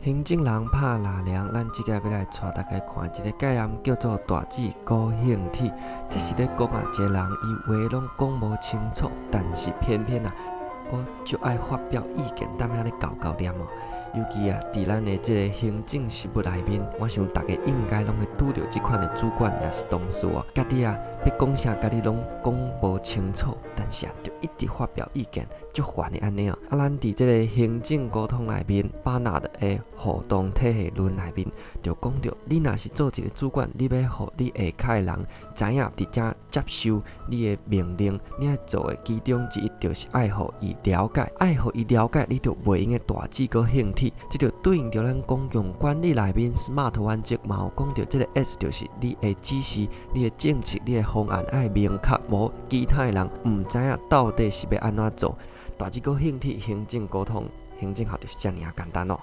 行政人拍拉涼，咱這擺欲來帶大家看一个概念，叫做大智閣興鐵。這是咧講啊，一个人伊話攏講無清楚，但是偏偏啊，閣足愛發表意見，踮遐咧厚厚念哦。尤其啊，佇咱的這个行政實務內面，我想逐家應該攏會拄著這款的主管抑是同事哦。家己啊，欲講啥，家己攏講無清楚，但是啊，就一直發表意見，足煩的按呢哦。啊，咱佇這个行政溝通內面，巴納的互動體系論內面，就講著，你若是做一个主管，你欲予你下跤的人知影佇遮接受你的命令，你愛做的其中之一就是愛予伊了解，愛予伊了解，你就袂用得大智閣興鐵。這就對應著咱公共管理內面 SMART 原則嘛有講著，這个 S 就是你的指示、你的政策、你的方案愛明確，無其他的人毋知影到底是欲按怎做。大智閣興鐵，行政溝通、行政學就是遮爾仔簡單哦。